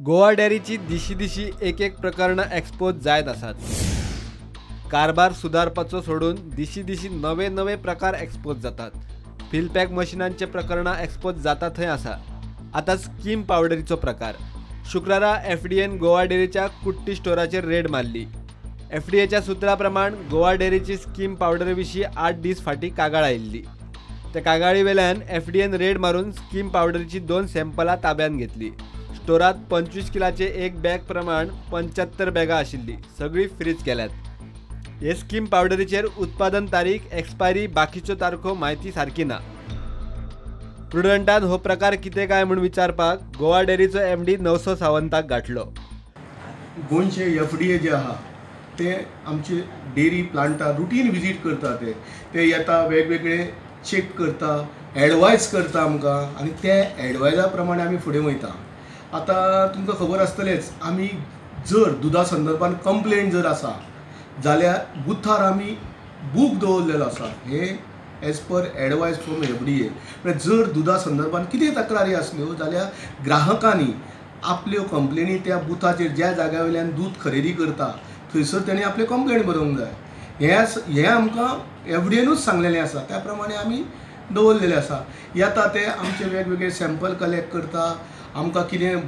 गोवा डेअरीची दिशी दिशी एक एक प्रकरणां एक्सपोज जायत आसात. कारभार सुदारपाचो सोडून दिशी दिशी नवे नवे प्रकार एक्सपोज जातात. फिलपॅक मशिनांचे प्रकरणां एक्सपोज जाता थंय आसा. आतां स्कीम पावडरीचो प्रकार. शुक्रारा एफडीएन गोवा डेअरीच्या कुट्टी स्टोराचेर रेड मारली. एफडीएच्या सुत्रा प्रमाण गोवा डेअरीची स्कीम पावडरी विशीं 8 दीस फाटीं कागाळ आयिल्ली. त्या कागाळी वेल्यान एफडीएन रेड मारून स्कीम पावडरीची 2 सॅम्पलां ताब्यांत घेतली. स्टोरात 25 किलाचे एक बॅग प्रमाण 75 बॅगां आशिल्ली, सगळी फ्रीज केल्यात. हे स्कीम पावडरीचेर उत्पादन तारीख, एक्सपायरी, बाकीच्यो तारखो म्हायती सारकी ना. प्रुडंटान हो प्रकार कितें काय म्हूण विचारपाक गोवा डेअरीचो एमडी नवसो सावंताक गाठलो. गोंयचे एफडीए जे आहा ते आमचे डेअरी प्लांटार रुटीन विजीट करता. ते येता, वेगवेगळे चेक करता, एडवायज करता आमकां आनी ते एडवायजा प्रमाणे आमी फुडें वयता. आतां तुमकां खबर आसतलेंच, आमी जर दुदा संदर्भान कंप्लेन जर आसा जाल्यार बुथार आमी बूक दवरलेलो आसा. हे as per advice from FDA. म्हळ्यार जर दुदा संदर्भान कितें तक्रारी आसल्यो जाल्यार ग्राहकांनी आपल्यो कंप्लेनी त्या बुथाचेर ज्या जाग्या वयल्यान दूद खरेदी करता थंयसर तेणी आपले कंप्लेन बरोवंक जाय. हें आमकां एफडीएनूच सांगलेलें आसा, त्या प्रमाणे आमी दवरलेलें आसा. येता ते आमचे वेगवेगळे सॅम्पल कलेक्ट करता, आमकां कितें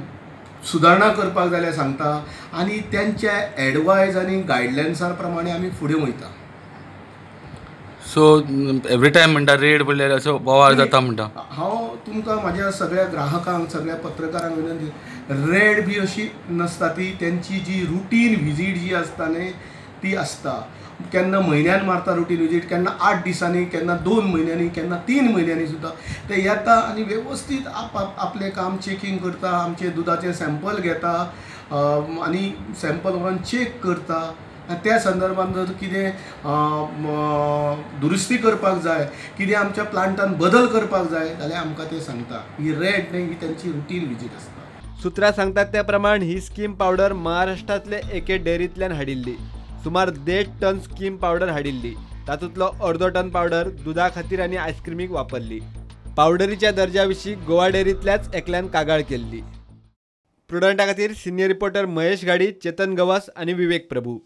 सुदारणा करपाक जाल्यार सांगता आनी तेंच्या एडवायज आनी गायडलायन्सां प्रमाणे आमी फुडें वयता. सो एवरी टायम म्हणटा रेड पडल्यार असो बोवाळ जाता म्हणटा. हांव तुमकां म्हाज्या सगळ्या ग्राहकांक, सगळ्या पत्रकारांक विनंती, रेड बी अशी नासता. ती तेंची जी रुटीन विजीट जी आसता न्ही ती आसता. केन्ना म्हयन्यान मारता रुटीन विजीट, केन्ना 8 दिसांनी, केन्ना 2 म्हयन्यांनी, केन्ना 3 म्हयन्यांनी सुद्दां ते येता आनी वेवस्थीत आपलें काम चेकींग करता, आमचे दुदाचें सॅम्पल घेता आनी सॅम्पल व्हरून चेक करता. त्या संदर्भान जर कितें दुरुस्ती करपाक जाय, कितें आमच्या प्लांटान बदल करपाक जाय जाल्यार आमकां ते सांगता. ही रेड न्ही, ही तेंची रुटीन विजीट आसता. सुत्रां सांगतात त्या प्रमाण ही स्कीम पावडर महाराष्ट्रांतले एके डेअरींतल्यान हाडिल्ली. सुमार 1.5 टन स्कीम पावडर हाडिल्ली. तातूंतलो अर्दो टन पावडर दुदा खातीर आनी आयस्क्रिमीक वापरली. पावडरीच्या दर्जा विशीं गोवा डेअरींतल्याच एकल्यान कागाळ केल्ली. प्रुडंटा खातीर सिनियर रिपोर्टर महेश घाडी, चेतन गवास आनी विवेक प्रभू.